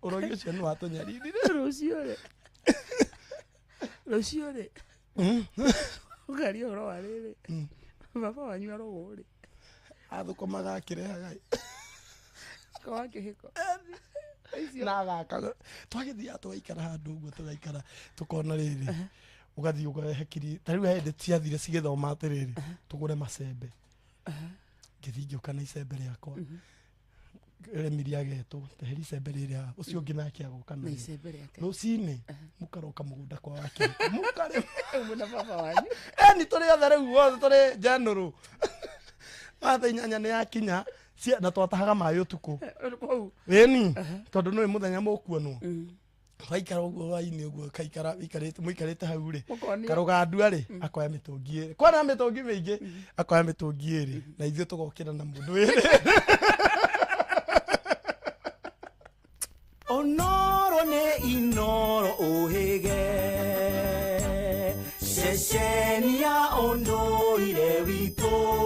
Ũrogi ũcio nĩ watũnyaririre. Rũciũ rĩ, rũciũ rĩ, ũkaria ũhoro wa rĩrĩ, baba wanyu arogwo rĩ. Athũkũmaga akĩrehaga. Kwa kĩhiko. Icio. Na agakaga. Twagĩthiaga tũgaikara handũ ũguo, tũgaikara tũkona rĩrĩ, ũgathiĩ ũkarehe kiri. Ta rĩu he hĩndĩ ciathire cigĩthoma atĩrĩrĩ, tũgũre macembe. Ngĩthiĩ ngĩũka na icembe rĩakwa. Remiri agetwo, teheri icembe rĩrĩ haha. Ũcio ũngĩ nake agoka na narĩo. Icembe rĩake. Rũcinĩ mũkaroka mũgũnda kwa wakĩhiko. Mũkarĩma. Ũmwe na baba wanyu. Eni tũrĩ othe rĩu othe tũrĩ njanũrũ. Thaa 8 nĩ yakinya, na twatahaga maĩ ũtukũ. Kũu. Ĩni, tondũ nĩ mũthenya mũkuonwo. Waikara ũguo hwainĩ ũguo, kaikara, ũikarĩte, mũikarĩte hau rĩ. Mũkonio. Karũgandua rĩ, akoya mĩtũngi ĩrĩ. Kwana mĩtũngi mĩingĩ, akoya mĩtũngi ĩrĩ. Na ithuĩ tũgokĩra na mũndũ ĩrĩ. Onoro nĩ Inoro ũhĩge, ceceni ya ũndũire witũ.